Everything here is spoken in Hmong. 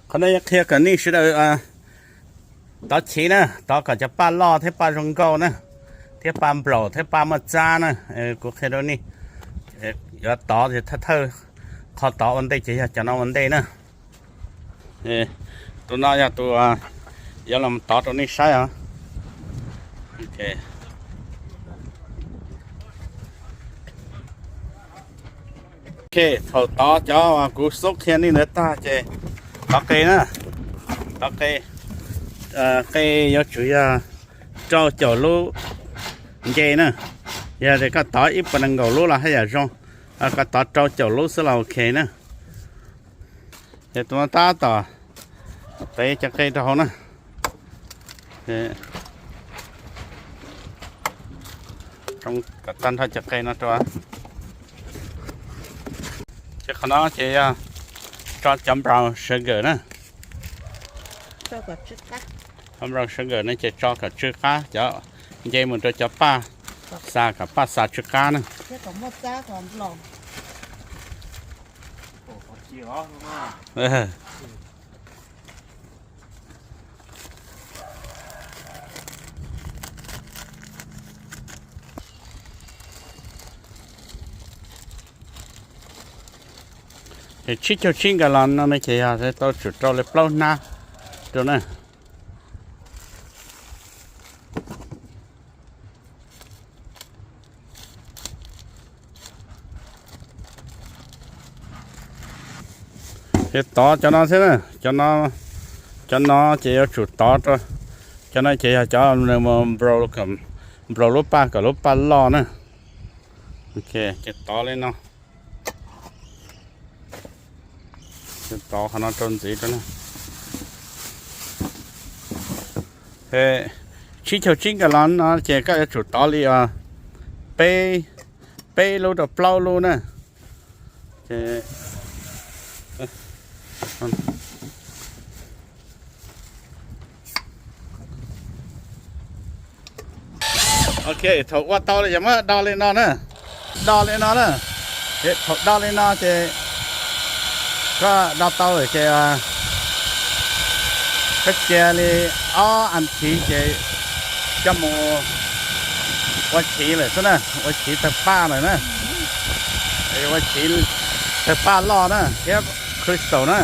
Qhov no yog qhia kom nej sawv daws tov chiv na, tov kom cov paj loj thiab paj zoo nkauj na, thiab paj nplaum thiab paj muaj txab na. Kuv qhia rau nej, yuav tov thawj thawj qhov tov ua ntej ces yog cov no ua ntej na. Tus no yog tus yuav los tov rau nej saib os. Ok, thaum tov cov kuv xub qhia nej ntawd tag ces tov qe na, tov qe. Qe yuav tsum yog rau caum lub nce na. Yog tias koj tov ib puas nees nkaum lub los haj yam zoo, koj tov rau caum lub xwb los ok na. Ces tus no tab tom tev cov qe rau hauv na. Tag nrho cov qe no rau. Ces qhov no ces yog tso cov brown sugar na. Cov brown sugar no ces tso kom tsw qab, cov nce mus rau cov paj xa kom paj xa tsw qab na. Ces tsib caug tsib nkas los no ces yog tau tsum rau li plaub hnab rau na. Ces tov cov no xwb na, cov no, cov no ces yuav tsum tov rau, cov no ces yog cov nws nplaum lub paj kom lub paj loj na. Ok, ces tov li no. Tov qhov no rau ntxiv rau na. Tsib caug tsib nkas los no ces koj yuav tsum tov li peb, peb lub rau plaub lub na. Ok, thaum ua tau li ces muab do li no na, do li no na. Thaum do li no ces koj do tau lawm ces koj cia li ob as thiv ces coj mus ua chiv lawm xwb na, ua chiv tawg paj lawm na. Ua chiv tawg paj loj na thiab crystal na.